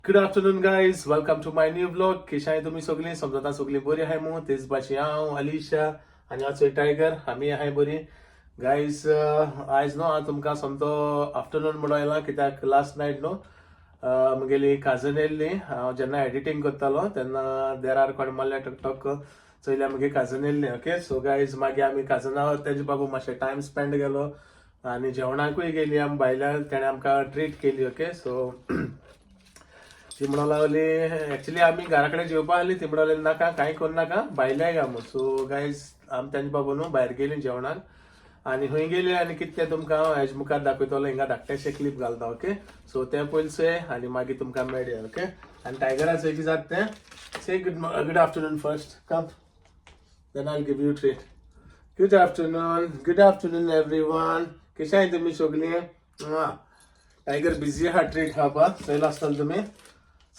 Good afternoon guys, welcome to my new vlog. कशें तुमी सगळीं? समजता सगळीं बरी आहाय मू. तेच भाशेन हांव, अलिशा आनी आचो टायगर, आमी आहाय बरी. गायज, आयज न्हू हांव तुमकां सोमतो आफ्टरनून म्हणून आयला, कित्याक लास्ट नायट न्हू म्हगेली काजन येयल्ली. हांव जेन्ना एडिटींग करतालो तेन्ना देरार कोण मारल्या टक टक, चोयल्या म्हगे काजन येयल्ली. ओके, सो गायज, मागीर आमी काजना तेजे बाबू मातशें टायम स्पेंड केलो आनी जेवणाकूय गेली आमी भायल्या. तेणें आमकां ट्रीट केली. ओके, सो ती म्हणूंक लागली, एक्चुली आमी घरा कडेन जेवपा आसली, ती म्हणूंक लागली, नाका, कांय करूं नाका, भायल्या या म्हूण. सो गायज, आमी तेंच्या बाबा न्हू भायर गेली जेवणाक आनी खंय गेली आनी कितें तें तुमकां हांव हेज मुखार दाखयतलो. हिंगा धाकटेशे क्लिप घालता. ओके, सो तें पयलचे आनी मागीर तुमकां मेळया. ओके, आनी टायगराचें कितें जाता तें. Say good afternoon first, come, then I'll give you treat. Good afternoon, good afternoon everyone. कशें आहाय तुमी सगळीं? टायगर बिजी आहा ट्रीट खावपाक. चोयला आसतलो तुमी.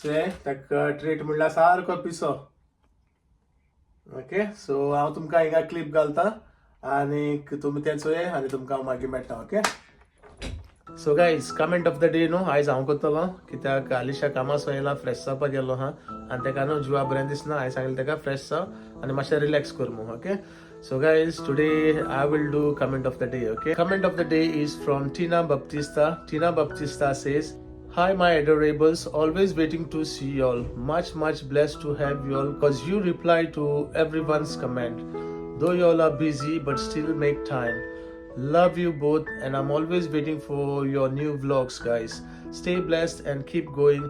चोय, ताका ट्रीट म्हणल्यार सारको पिसो. ओके, सो हांव तुमकां हिंगा क्लिप घालता आनी तुमी तें चोय आनी तुमकां हांव मागीर मेळटा. Okay, so guys, comment of the day न्हू आयज हांव करतलो, कित्याक आलिशा कामासो येयला, फ्रेश जावपाक गेलो आहा आनी ताका न्हू जिवा बरें दिसना. हांवें सांगलें ताका, फ्रेश जाव आनी मातशें रिलॅक्स कर म्हूण. Okay, so guys, today I will do comment of the day. Okay, comment of the day is from Tina Baptista. Tina Baptista says, "Hi, my adorables, always waiting to see y'all. Much, much blessed to have y'all because you reply to everyone's comment. Though y'all are busy, but still make time. Love you both, and I'm always waiting for your new vlogs, guys. Stay blessed and keep going.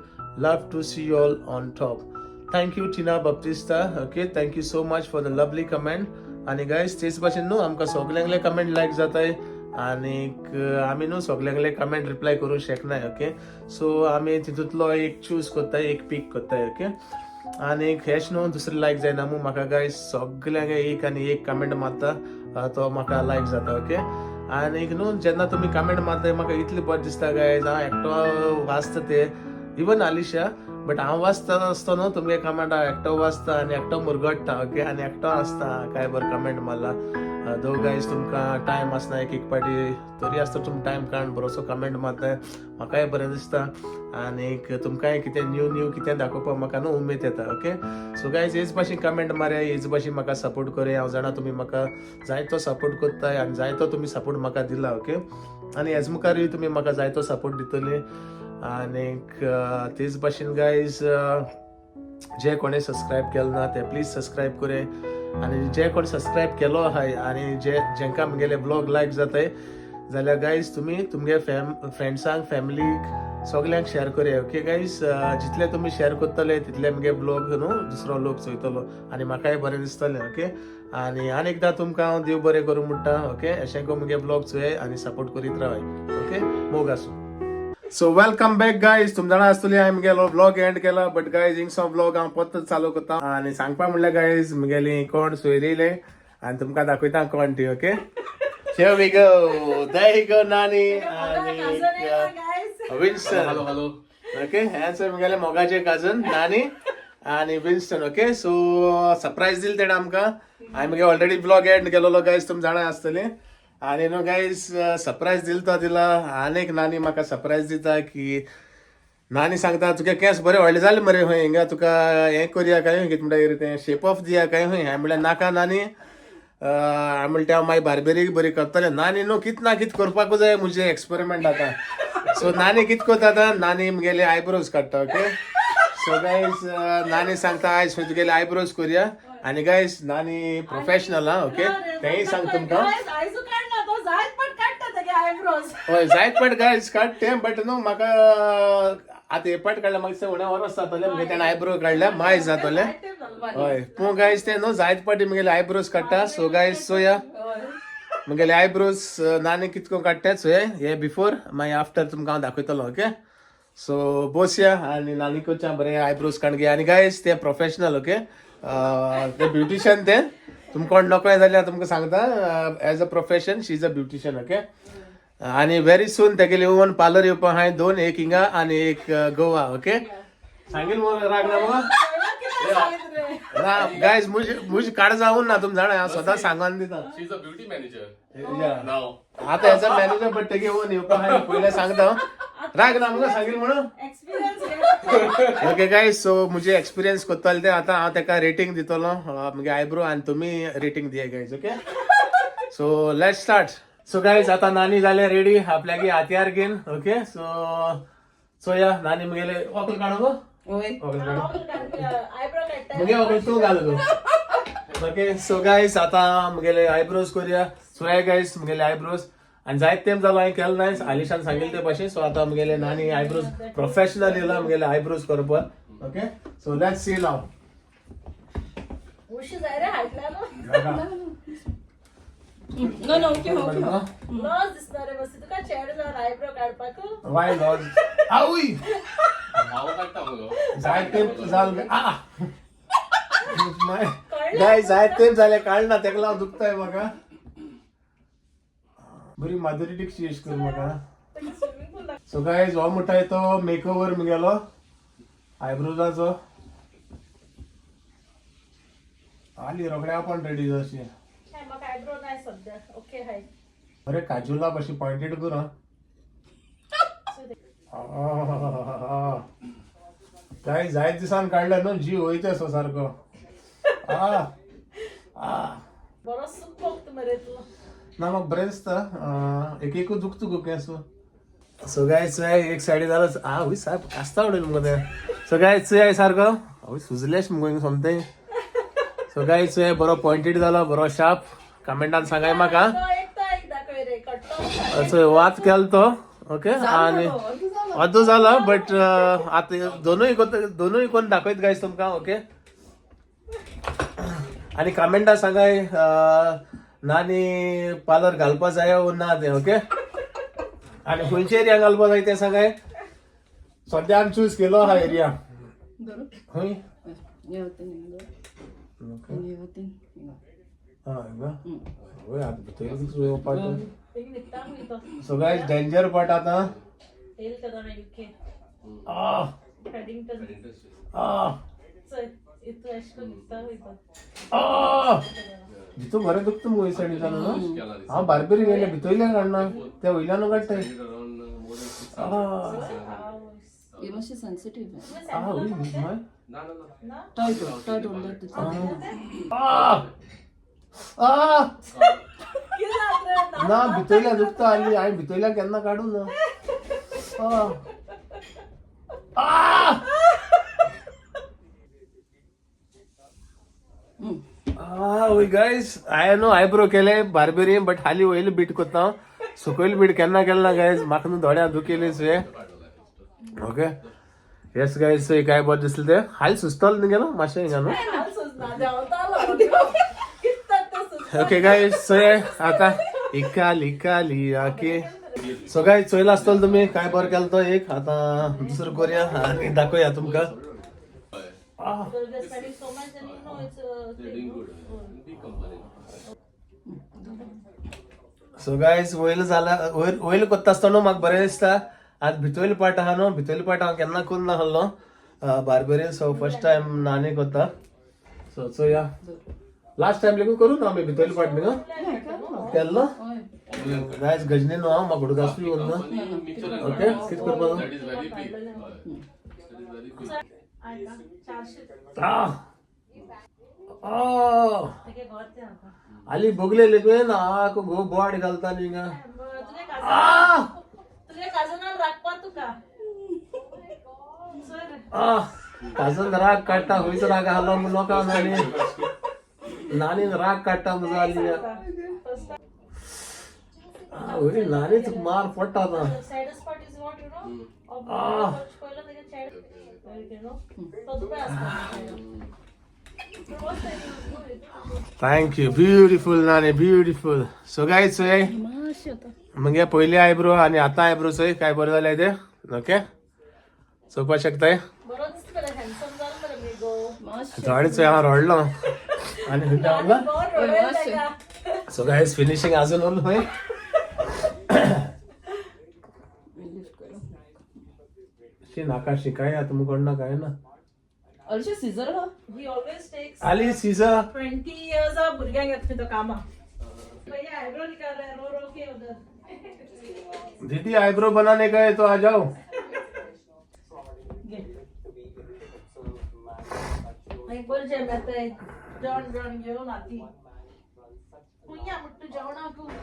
Love to see y'all on top." Thank you, Tina Baptista. Okay, thank you so much for the lovely comment. आणि guys, तेच भाशेन न्हू आमकां सगल्यांकले comment लायक जाताय आनीक आमी न्हू सगल्यांकले comment reply करूंक शकनाय. ओके, सो आमी तितूंतलो एक चूज करताय, एक पीक करताय. ओके, आनीक हेच न्हू, दुसरें लायक जायना मू म्हाका गायज. सगल्यांक एक आनी एक कमेंट मारता तो म्हाका लायक जाता. ओके, आनीक न्हू जेन्ना तुमी कमेंट मारताय, म्हाका इतलें बरें दिसता गायज. हांव एकटो वाचता ते, इवन आलिशा, बट हांव वाचता आसतना न्हू तुमगे कमेंट हांव एकटो वाचता आनी एकटो मुरगट्टा. ओके, आनी एकटो आसता, काय बरें कमेंट मारला. दो गायज, तुमकां टायम आसना एक एक पाटी, तरी आसता तुमी टायम काडून बरोसो कमेंट मारताय, म्हाकाय बरें दिसता आनीक तुमकांय कितें न्यू न्यू कितें दाखोवपाक म्हाका न्हू उमेद येता. ओके, सो गायज, हेच भाशेन कमेंट मारया, हेच भाशेन म्हाका सपोर्ट करया. हांव जाणा तुमी म्हाका जायतो सपोर्ट करताय आनी जायतो तुमी सपोर्ट म्हाका दिला. ओके, आनी हेज मुखारूय तुमी म्हाका जायतो सपोर्ट दितली. आनीक तेच भाशेन गायज, जे कोणे सबस्क्रायब केलें ना ते प्लीज सबस्क्रायब करे आनी जे कोण सबस्क्रायब केलो आहाय आनी जे जेंका म्हगेले ब्लॉग लायक जाताय जाल्यार गायज, तुमी तुमगे फ्रेंड्सांक, फॅमिलीक, सगल्यांक शेअर करया. ओके गायज, जितले तुमी शेअर करतले तितले म्हगे ब्लॉग न्हू दुसरो लोक चोयतलो आनी म्हाकाय बरें दिसतलें. ओके, आनी आनी एकदां तुमकां हांव देव बरें करूं म्हणटा. ओके, अशें करून म्हगे ब्लॉग चोय आनी सपोर्ट करीत रावाय. ओके, मोग आसूं. So welcome back guys. तुम जाणा आसतली, हांवें म्हगेलो ब्लॉग एंड केला, बट गायज, हिंगसो ब्लॉग हांव परत चालू करता. आनी सांगपा म्हणल्यार गायज, म्हगेली कोण सोयरी आनी तुमकां दाखयता कोण ती. Okay, Here we go. There you go, Nani. आणि विन्स्टन. Hello hello. Okay, हेंच म्हगेले मोगाचे काजन नानी आणि विन्स्टन. ओके, सो सरप्रायज दिल तेणें आमकां. हांवें मगे ऑलरेडी ब्लॉग एंड केलेलो गायज, तुमी जाणा आसतली. आनी न्हू गायज, सरप्रायज दिल तो दिला. आनीक नानी म्हाका सरप्रायज दिता की नानी सांगता, तुगे केंस बरे व्हडले जाले मरे, खंय हिंगा तुका हें करया काय, कितें म्हणटा कितें तें, शेप ऑफ दिया काय खंय. हांवें म्हणल्यार, नाका नानी, हांवें म्हणटा हांव मागीर बार्बेरी बरी करतलें. नानी न्हू कित ना कित करपाकूच जाय म्हजें एक्सपेरिमेंट आतां. सो नानी कित करता आतां? नानी म्हगेले आयब्रोज काडटा. ओके, सो गायज, नानी सांगता, आयज खंय तुगेले आयब्रोज करुया. आनी गायज, नानी प्रोफेशनल हा. ओके, तेंय सांग तुमकां. आयजू काडना तो, जायत पण काडटा तेगे आयब्रोज. हय, जायत पाट गायज काड तें, बट न्हू म्हाका आतां हे पाट काडल्या, म्हाका दिसता उणें वरस जातलें मगे तेणें आयब्रो काडल्या, मायज जातलें. हय, पूण गायज, तें न्हू जायत पाटी म्हगेले आयब्रोज काडटा. सो गायज, चोया म्हगेले आयब्रोज नानी कितको काडटा. चोया, हे बिफोर, मागीर आफ्टर तुमकां हांव दाखयतलो. ओके, सो बसया आनी नानी कोच्या बरें आयब्रोज काडून घे. आनी गायज, ते प्रोफेशनल, ओके, ते ब्युटिशियन. ते तुमकां कोण नकळें जाल्यार तुमकां सांगता, as a profession she is a beautician. Okay, आणि व्हेरी सून तेगेली ओन पार्लर येवपा आहाय, दोन, एक हिंगा आनी एक गोवा. ओके, सांगील मग, राग ना मग. सांगित रे. ना गायज, मुज मुज काड जाऊन ना तुम जाणा, हांव स्वतः सांगून दिता. She is a beauty manager Yeah. Now. आता याचा मॅनेजर बट तेगे येऊन येवपा आहा, पयलें सांगता हांव. राग ना मुगो सांगील म्हणून. एक्सपिरियन्स घे. ओके गायज, सो मुझे एक्सपिरियन्स करतले ते आतां हांव ताका रेटींग दितलो मुगे आयब्रो आनी तुमी रेटींग दिया guys. Okay, so let start. So guys, आतां नानी जाले रेडी आपल्यागे हातयार घेवन. ओके, सो सो या नानी मुगेले वकल काडू गो. वय. वकल काडू. आयब्रो काडटा. मुगे वकल तूं घाल गो. ओके, सो गायज, आतां मुगेले आयब्रोज करूया. सो हे गायज, मुगेले आयब्रोज आनी जायत तेम जालो हांवें केलो ना, आलिशान सांगिल्ले ते भाशेन. सो आतां मुगेले नानी आयब्रोज प्रोफेशनल येयला मुगेले आयब्रोज करपाक. Okay, so let's see now. उशी जाय रे हाडल्या न्हू. No no, okay okay. Lodge दिसता रे बस तुका चेड जावन आयब्रो काडपाक. वाय लॉज आवय. हांव काडटा मुगो. जायत तेम जाल आ गाय, जायत तेम जालें काडना तेका लागून दुखताय म्हाका. बरी माधुरी दीक्षित एश कर म्हाका. स्विमिंग पूल. सो गायज, हो म्हणटाय तो मेकओवर मुगेलो आयब्रोजाचो. आली रोखड्या आपण रेडी जाशी. म्हाका आयब्रो नाय सद्या, ओके हाय. बरे काजूला कशी पॉइंटेड कर हा. आहाहाहा. काय जायत दिसान काडलं न्हू, जीव वयता असो सारको. आ आ. बरो सुक मरे तूं. ना म्हाका बरें दिसता. एक एकूच दुखता गो केंस. सो गायज, चोय एक सायडी जालो. आ हूय साहेब कास्ता उडयलें मुगो तें. सो गायज, चोय सारको हूय सुजलेश मुगो सोमतें. सो गायज, चोय बरो पॉइंटेड जालो, बरो शार्प. कमेंटान सांगाय म्हाका. तो एक तो एक दाखय रे कट्टो. चोय वात केलो तो. ओके, आनी अर्दो जाला बट आतां दोनूय दोनूय कोण दाखयत गायज तुमकां. ओके, आनी कमेंटा सांगाय नानी पार्लर घालपा जाय वो ना तें. ओके, आनी खंयच्या एरिया घालपा जाय तें सांगाय. सद्या आमी चूज केलो हा एरिया. धरू. खंय? हे वतीन हिंगा ओके. आनी हे वतीन हिंगा. हा हिंगा वय आतां भितर येवपाक. एक न्हिदता मुगे तो. सो गायज, डेंजर पार्ट आतां. येयल केदोना युके आ पॅडिंग्टन. आ. चल इतू एश करून न्हिदता मुगे तो. आ भितर बरें दुखता मुगो ही सायडीच्यान न्हू. हांव बार्बेरी गेले भितरल्यान काडना, त्या वयल्यान काडटाय. Around more than 6. हे मातशें सेन्सिटीव. आ वय माय. ना ना ना. टॉय टॉय उरले तितले. आ आ. कितें जाता रे? ना भितरल्या दुखता आली हांवें भितरल्या केन्ना काडू ना. आ आ आ वय गायज, हांवें न्हू आयब्रो केले बार्बेरी बट हाली वयले बीट कोत्ता हांव, सकयल बीट केन्ना केलें ना गायज. म्हाका न्हू दोळ्या दुखेली सुये. ओके, येस गायज, सो काय बरें दिसलें तें हाली सुचतलें न्ही गेलो मातशें हिंगा न्हू. हांव सुचना देंवतालो कितें तें सुचना. ओके गायज, चोय आता इकाली इकाली आके. सो गायज, चोयला आसतलो तुमी काय बरें केलो तो एक. आतां दुसरो करूया आनी दाखोवया तुमकां. Because they're spending so much and you know it's a They're doing good. Big company. So guys, वयलो जाला वयर वयलो कोत्ता आसतना न्हू म्हाका बरें दिसता. आतां भितरलो पार्ट आहा न्हू, भितरलो पार्ट हांव केन्ना करूं नासलो बार्बेरी. सो फर्स्ट टायम नानी कोत्ता. सो चोया, लास्ट टायम लेगून करूं ना आमी भितरलो पार्ट बी केल्लो. गायज, गजनी न्हू हांव, म्हाका उडगासूय उरना. ओके, कितें करपाक? That is very big. That is very big. आयका 400. आ आ. तेगे घर तें आतां. आली बोगले लेगून आको गो बोड घालता न्ही हिंगा. तुगे आ काजन, तुगे काजनान राखपा तुका सर. आ काजन राग काडटा. खंयचो राग आहलो म्हूण नोका. नानी नानीन राग काडटा म्हजो आली. फर्स्ट वय नानी, तुका मार पडटा आतां. Saddest part is what you know Ah. पयलो तेगे चेड you know तो दुबय आसता. Thank you beautiful नानी, ब्युटिफूल. सो गायज, चोय मातशें आतां. मगे पयली आयब्रो आनी आतां आयब्रो चोय काय बरें जालें तें. ओके, चोवपाक शकताय. बरो दिसता मरे, हँडसम जाल मरे मुगो. मातशें. थोडे चोय हांव रडलो आनी खंय रावला. बरो रडयल तेका. सो गायज, फिनिशींग अजून उरलो खंय. लिफ्ट करूं. शी नाका शिकाय आतां मुगो ना काय ना. अलिशा सीझर हा. He always takes Ali scissor. 20 years of भुरग्यांक येता खंय तो कामाक. भैया आयब्रो निकाल रहा है रो रो के उधर. दीदी आईब्रो बनाने का है तो आ जाओ. मागीर बरें जेवण येताय, जेवण बिवण घेवन हाती खुंय म्हणटा तूं जेवणाक तुका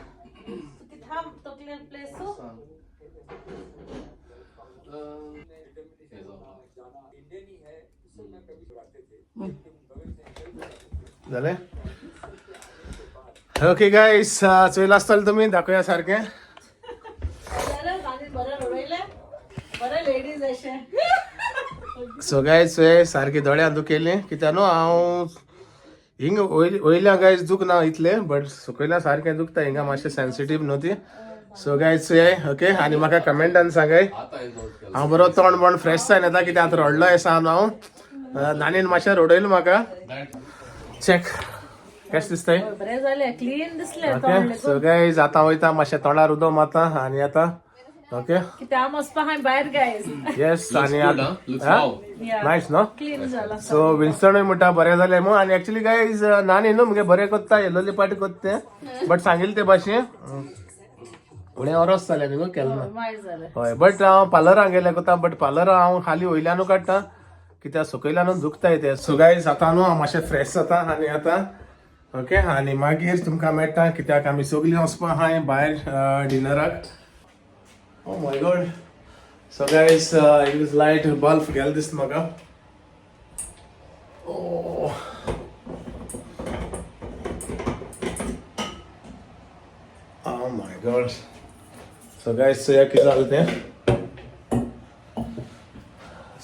थांब तकलेन प्लेस. झाले. ओके गाईस, चोयला आसतलें तुमी, दाखोवया सारकें. जालें आनी बरें रडयलें, बरें लेडीज अशें. सो गायज, चोय सारकी दोळ्यां दुखयली कित्याक न्हू हांव हिंग वयल्या गायज दुखना इतले, बट सकयल्या सारकें दुखता हिंगा, मातशें सेन्सिटीव न्हू ती. सो गायज चोय, ओके, आनी म्हाका कमेंटान सांगाय. हांव बरो तोंड बोंड फ्रेश जायन येता कित्याक आतां रडलो आसा हांव. नानीन मातशें रडयलें म्हाका. चॅक कशें दिसताय? बरें जालें, क्लीन दिसलें ओके तोंड. सो गायज, आतां वयता मातशें तोंडार उदक मारता आनी आतां ओके. कित्याक आमी वचपा हांवें भायर गायज. येस, आनी Looks wow. नायस न्हू? क्लीन जाला. सो विन्सनूय म्हणटा बरें जालें मू. आनी एक्चुली गायज, नानी न्हू मुगे बरें कोत्ता, येलोली पाटी कोत्ता तें, बट सांगिल्लें ते भाशेन उणें ओरोस जालें न्ही गो केलें ना. मागीर जालें. हय, बट हांव पार्लरान गेल्यार कोता, बट पार्लरान हांव खाली वयल्यानू काडटा कित्याक सकयल्यानू दुखताय ते. सो गायज, आतां न्हू हांव मातशें फ्रेश जाता आनी आतां ओके, आनी मागीर तुमकां मेळटा कित्याक आमी सगलीं वचपा आहाय भायर डिनराक. Oh my God. So guys, use light bulb गेल दिसता म्हाका. Oh. Oh my God. So guys, चोया कितें जालें तें.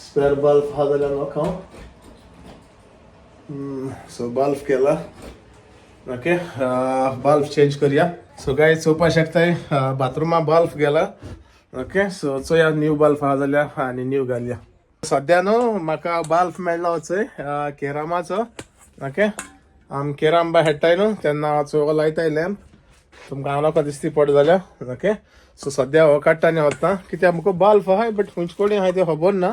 स्पेअर बल्ब आहा जाल्यार न्हू हांव. सो बल्ब केला. ओके, बल्ब चेंज करूया. सो गायज, चोवपा शकताय बाथरुमा बल्ब गेला. ओके, सो चोया न्यू बल्ब आहा जाल्यार आनी न्यू घालया. सद्या न्हू म्हाका बल्ब मेळ्ळो चोय केरामाचो. ओके, आम केराम बाय हाडटाय न्हू तेन्ना हांव चोय लायताय लॅम्प, तुमकां हांव नाका दिसती पड जाल्यार. ओके, सो सद्या हो काडटा आनी वता कित्याक म्हाका बल्ब आहाय बट खंयचे कडेन आहाय तें खबर ना.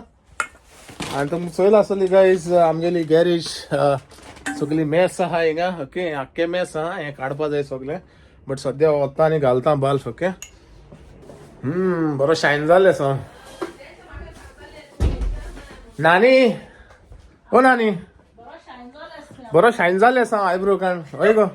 आनी तुमकां चोयला आसतली गायज, आमगेली गॅरेज सगली मेस आहा हिंगा. ओके, आख्खे मेस आहा, हें काडपा जाय सगलें, बट सद्या वता आनी घालता बल्ब. ओके, बरो शायन जालें सो. नानी, ओ नानी. बरो शायन जालें आसलें. बरो शायन जालें सा आयब्रो काण. हय गो,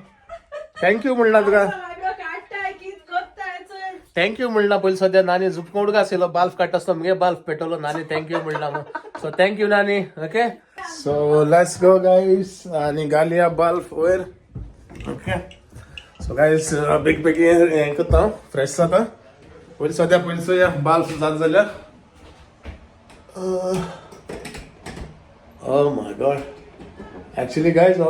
thank you म्हणला तुका. आयब्रो काडटाय कित कोत्ताय चोय. Thank you म्हणला पयलीं. सद्या नानी झुपको उडका आशिल्लो बाल्फ काडटा आसतना मुगे बाल्फ पेटवलो नानी, thank you म्हणला मग. सो thank you नानी. Okay, so let's go guys आनी घालया बाल्फ वयर. ओके, सो गायज, बेग बेगीन हें करता, फ्रेश जाता पयलीं. सद्या पयलीं चोया बाल्फ जाता जाल्यार. Oh my God. Actually guys, हो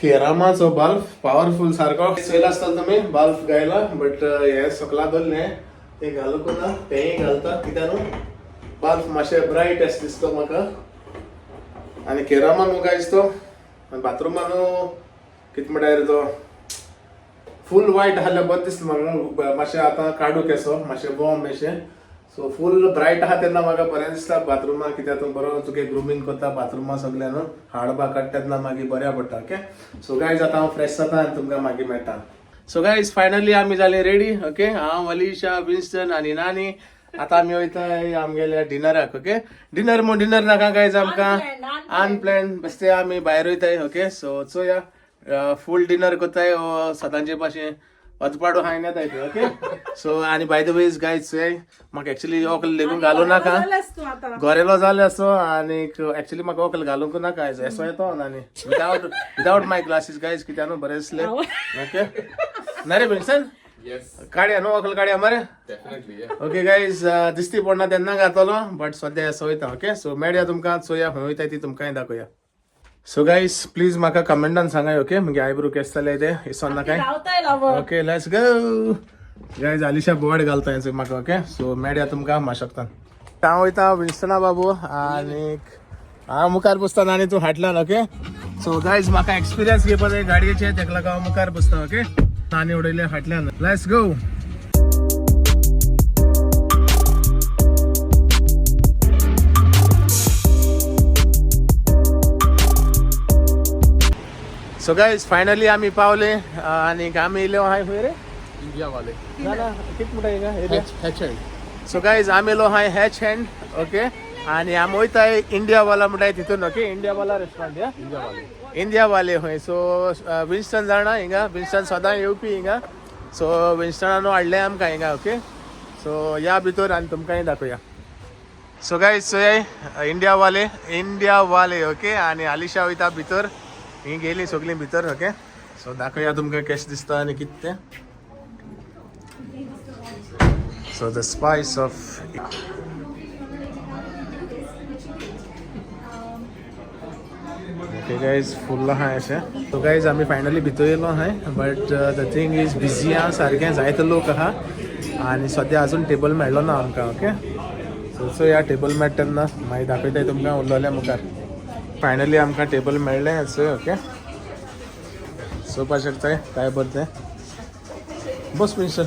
केरामाचो बल्ब पावरफुल सारको. चोयला आसतलो तुमी बल्ब गायला, बट हे सकला दवरलें तें घालूंक ना, तेंय घालता कित्याक न्हू बल्ब मातशें ब्रायट अशें दिसता म्हाका. आनी केरामा न्हू गायज तो आनी बाथरुमा न्हू कितें म्हणटा रे, तो फूल वायट आहल्यार बरें दिसता म्हाका. मातशें आतां काडू केसो मातशें वॉर्म अशें, सो फूल ब्रायट आहा तेन्ना म्हाका बरें दिसता बाथरुमा कित्याक तूं बरो तुगे ग्रुमींग करता बाथरुमा सगळें न्हू, हाड बा काडटा तेन्ना मागीर बऱ्या पडटा. ओके, सो गायज, आतां हांव फ्रेश जाता आनी तुमकां मागीर मेळटा. सो गायज, फायनली आमी जाले रेडी. ओके, हांव, अलिशा, विन्स्टन आनी नानी. आतां आमी वयता आमगेल्या डिनराक. ओके, डिनर म्हूण डिनर नाका गायज आमकां. Unplanned. Unplanned, बेश्टे आमी भायर वयताय. ओके, सो चोया फूल डिनर करताय ओ सदांचे भाशेन अजपाडो खायन येताय ते. ओके, सो आनी बाय the ways guys, चोय म्हाका एक्चुली वकल लेगून घालूं नाका. जालेंच तूं आतां. गोरेलो जालें असो आनी एक्चुली म्हाका वकल घालूंक नाका आयज. येसो येतो आनी विदावट माय ग्लासीस गायज, कित्याक न्हू बरें दिसलें. ओके, ना रे विन्सन? Yes, काडया न्हू वकल, काडया मरे. definitely, yeah. Okay guys, दिसती पडना तेन्ना घातलो, बट सद्या येसो वयता. ओके, सो मेळया तुमकां. चोया खंय वयता ती तुमकांय दाखोवया. सो गायज, प्लीज म्हाका कमेंटान सांगाय. ओके, मुगे आयब्रो केस जाले ते इसोन नाकाय. रावताय लाव. Okay, let's go guys. Alisha board घालता हें म्हाका. ओके, सो मेळया तुमकां माशकतान. हांव वयता विन्सना बाबू आनी हांव मुखार बसता आनी तूं हाडल्यान. ओके, सो गायज, म्हाका एक्सपिरियन्स घेवपा जाय गाडयेचे, तेका लागून हांव मुखार बसता. ओके, आनी उडयले फाटल्यान. Let's go. So guys finally आमी पावले आनी आमी येयले हाय खंय रे? इंडिया वाले. ना ना, कित म्हणटा हिंगा area? Hatch End. So guys, आमी येयलो हाय हॅच एंड, ओके, आनी आमी वयताय इंडिया वाला म्हणटाय तितून, ओके, इंडिया वाला रेस्टॉरंट या इंडिया वाले. इंडिया वाले खंय. सो विन्स्टन जाणा हिंगा, विन्स्टन सदां येवपी हिंगा. सो विन्स्टनान हाडलें आमकां हिंगा, ओके. सो या भितर आनी तुमकांय दाखोवया. सो गायज, चोयाय इंडिया वाले, इंडिया वाले, ओके. आनी आलिशा वयता भितर, ही गेली सगळीं भितर, ओके. सो दाखोवया तुमकां कशें दिसता आनी कितें तें. So the spice of, okay guys, full आहा अशें. सो गायज, आमी फायनली भितर येयलो आहाय, but the thing is busy आहा सारकें, जायते लोक आहा आनी सद्या अजून टेबल मेळ्ळो ना आमकां, ओके. सो सो ह्या टेबल मेळटा तेन्ना मागीर दाखयताय तुमकां उरलोल्या मुखार. फायनली आमकां टेबल मेळ्ळें अशें, ओके. चोवपा शकताय काय बरें तें. बस मिनिस्टर.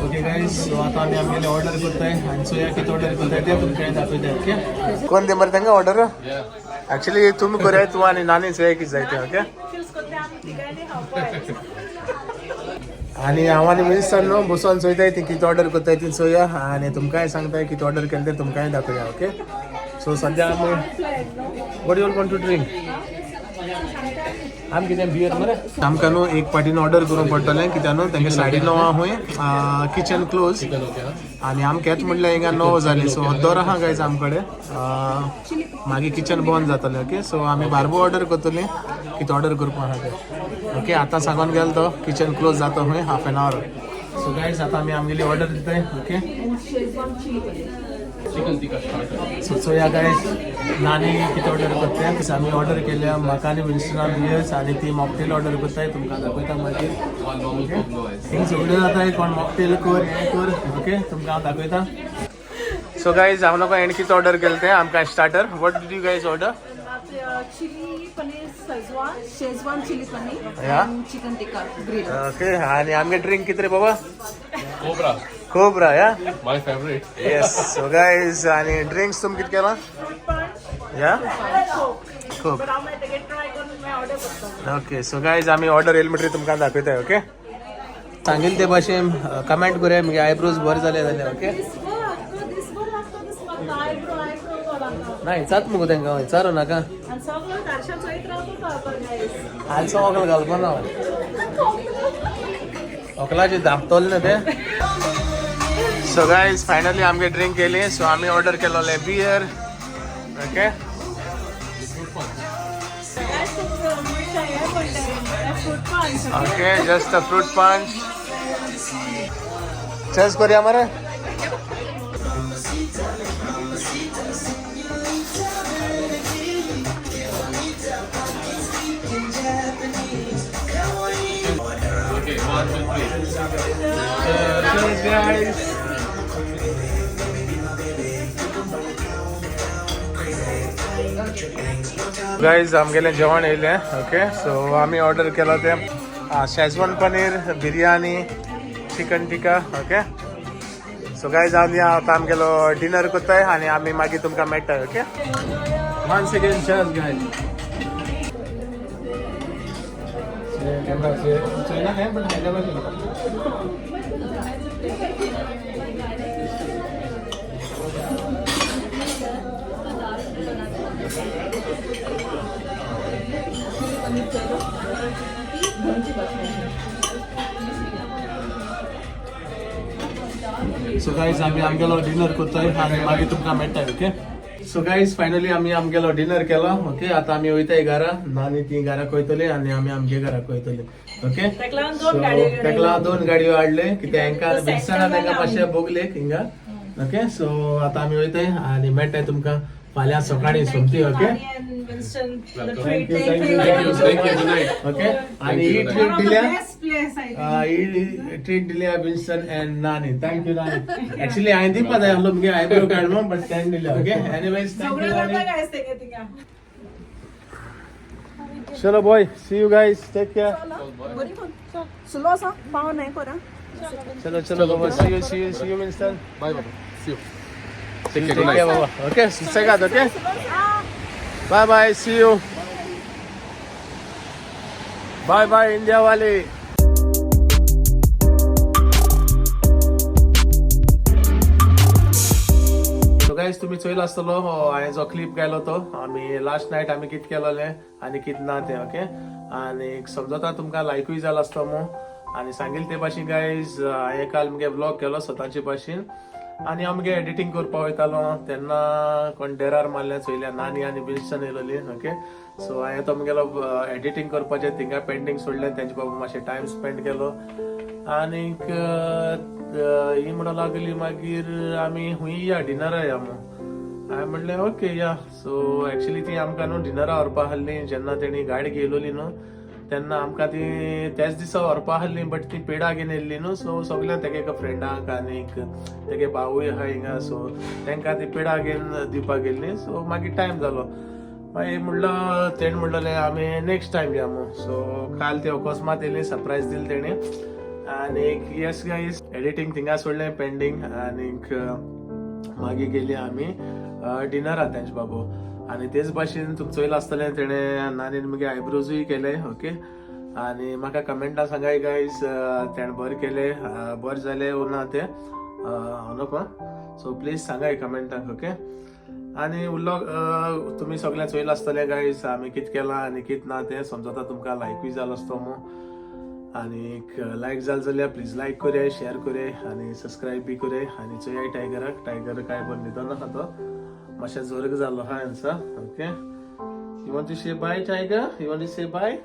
ओके गायज, सो आता आमी आमगेले ऑर्डर करताय आनी चोया कितें ऑर्डर करताय तें तुमकां दाखयताय, ओके. कोण ते मरे तांकां ऑर्डर? एक्चुअली तुमी करया, तूं आनी नानी चोया कितें जाय तें, ओके. चूज करता आमी तिगांनी खावपाक. आनी हांव आनी मिनिस्टर न्हू बसोन चोयताय ती कितें ऑर्डर करताय ती चोया आनी तुमकांय सांगताय कितें ऑर्डर केलें तें तुमकांय दाखोवया, ओके. सो सद्या आमी, what you want to drink? आम कितें बियर मरे? आमकां न्हू एक पाटीन ऑर्डर करूंक पडटलें, कित्याक न्हू तेंगे 9:30 खूंय किचन क्लोज. चिकन ओके हा. आनी आमकां येत म्हणल्यार हिंगा 9 जालीं. सो अर्दोर आहा गायज आमकडे, मागीर किचन बंद जातलें, ओके. सो आमी बारबो ऑर्डर करतलीं, कितें ऑर्डर करपा आहा तें, ओके. आतां सांगोन गेलो तो किचन क्लोज जाता खंय half an hour. So guys, आतां आमी आमगेली ऑर्डर दिताय, okay. Chicken tikka starter. So चोया गायज, नानी कितें ऑर्डर करता तें. आमी ऑर्डर केल्या, म्हाका आनी विन्स्टना बियर्स आनी ती मॉकटेल ऑर्डर करताय, तुमकां दाखयता मागीर. One normal Coke, no ice. हिंग सगळ्यो जाता, कोण मॉकटेल कर, हें कर, ओके, तुमकां हांव दाखयता. सो गायज, हांव नको हेणें कितें ऑर्डर केलें तें आमकां starter. What did you guys order? Chilli paneer Schezwan, Schezwan chilli paneer Yeah. Chicken tikka grill. Okay, आनी आमगे ड्रिंक कितें रे बाबा? कोबरा. कोबरा या. My favourite. Yes. So guys, आनी ड्रिंक्स तुम कितें केलां? Fruit punch. या. कोक. कोक. बट हांव मागीर तेगे ट्राय करून मागीर ऑर्डर करता. ओके, सो गायज, आमी ऑर्डर येयली म्हणटकीर तुमकां दाखयताय, ओके. सांगेल ते भाशेन कमेंट करूया, मुगे आयब्रोज बरे जाले जाल्यार, ओके. दिसभर आख्खो दिसभर लागता दीस म्हाका आयब्रो आयब्रो लागता. ना विचारत मुगो तांकां, विचारू नाका. आनी सगळो आरशान चोयत रावता तो आतां गायज. आलसो वकल घालपा ना, वकलाचे धांपतले न्हू ते. सो गायज, फायनली आमगे ड्रिंक केली. सो आमी ऑर्डर केलोले बियर, ओके. गायज, तुमकां मिरसांग हें पडलें fruit punch. Okay, just a fruit punch. Cheers करूया मरे. Okay, 1 2 3. Cheers, guys. Guys, आमगेलें जेवण येयलें, ओके. सो आमी ऑर्डर केलो तें Schezwan paneer, biryani, chicken tikka, okay. So guys, आमी आतां आमगेलो डिनर करताय आनी आमी मागीर तुमकां मेळटाय, okay. One second, cheers guys. Camera चोयना हें, बट हैदराबाद. सो गायज, आमी आमगेलो डिनर करताय आनी मागीर तुमकां मेळटाय, ओके. सो गायज, फायनली आमी आमगेलो डिनर केलो, ओके. आतां आमी वयताय घरा. नानी ती घराक वयतली आनी आमी आमगे घराक वयतली, ओके. तेका लागून दोन गाडयो. तेका लागून दोन गाडयो हाडले, कित्याक हेंकां विन्सना तांकां मातशें भोगले हिंगा, ओके. सो आतां आमी वयताय आनी मेळटाय तुमकां फाल्यां सकाळीं सोमती, okay. Winston. Thank you, thank you. Thank you, thank you, good night. Okay, आनी ही ट्रीट दिल्या best place I. He treat दिल्या Winston and Nani. Thank you Nani. Actually हांवें दिवपा जाय आसलो मुगे आयब्रो काड म्हणून, बट ताणें दिल्या, ओके. एनिवेज, thank you सगळ्यो जाता नानी. गायज तेगे थिंगा. चलो boy, see you guys, take care. बरी कोण सुलो आसा पाव नाही करा. चलो चलो बाबा, see you, see you, see you Winston. Bye बाबा, see you. Take care. Take Good care night. बाबा. ओके, सुसेगाद. Okay, bye bye, see you. Bye bye India वाले. सो गायज, तुमी चोयला आसतलो हो हांवें जो क्लिप घायलो तो आमी लास्ट नायट आमी कित केलोलें आनी कित ना तें. ओके, आनी समजता तुमकां लायकूय जालो आसतो मू. आनी सांगील ते भाशेन गायज, हांवें काल मुगे व्लॉग केलो स्वताचे भाशेन आनी हांव मुगे एडिटींग करपा वयतालो तेन्ना कोण डेरार मारल्या चोयल्या, नानी आनी विल्सन येयलोली. ओके, सो हांवें तो मुगेलो एडिटींग करपाचें थिंगा पेंडींग सोडलें. तेंचे बाबा मातशें टायम स्पेंड केलो. आनीक ही म्हणून लागली मागीर आमी हुंय या डिनरा या मू. हांवें म्हणलें ओके या. सो एक्चुली ती आमकां न्हू डिनरा व्हरपा आहली. जेन्ना तेणी गाडी घेयलोली न्हू तेन्ना आमकां ती त्याच दिसा व्हरपा आहली, बट ती पेडा घेवन येयल्ली न्हू. सो सगळ्यांक तेगे एका फ्रेंडाक आनीक तेगे भावूय आहा हिंगा, सो तांकां ती पेडा घेवन दिवपाक गेल्ली. सो मागीर टायम जालो. मागीर म्हणलो तेणें म्हणलें आमी नेक्स्ट टायम या मू. सो काल ते अकस्मात येयली, सरप्रायज दिली तेणें. आनीक येस गायज, एडिटींग थिंगा सोडलें पेंडींग आनीक मागीर गेली आमी डिनरा तेंचे बाबू. आनी तेच भाशेन तुमकां चोयलां आसतलें, तेणें नानीन मुगे आयब्रोजूय केले. ओके, आनी म्हाका कमेंटा सांगाय गायज, तेणें बरें केलें, बरें जालें वो ना तें हांव नको. सो प्लीज सांगाय कमेंटाक. ओके, आनी उरलो तुमी सगळें चोयलां आसतलें गायज, आमी कित केलां आनी कित ना तें. समजता तुमकां लायकूय जालो आसतो मू. आनीक लायक जालें जाल्यार प्लीज लायक करया, शेअर करया आनी सबस्क्रायब बी करया. आनी चोयाय टायगराक. टायगर काय बरो न्हिदोन आहा, तो मातशें जोरक जाल्लो आहा हेंचो. Okay, you want to say bye, tiger? You want to say bye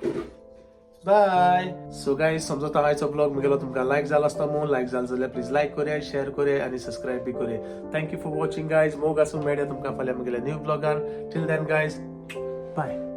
bye? So guys, समजता आयचो ब्लॉग मुगेलो तुमकां लायक जालो आसता मू. लायक जालो जाल्यार प्लीज लायक करया, शेअर करया आनी सबस्क्रायब बी करया. Thank you for watching, guys. मोग आसूं. मेळया तुमकां फाल्यां मुगेल्या new ब्लॉगान. Till then guys, bye.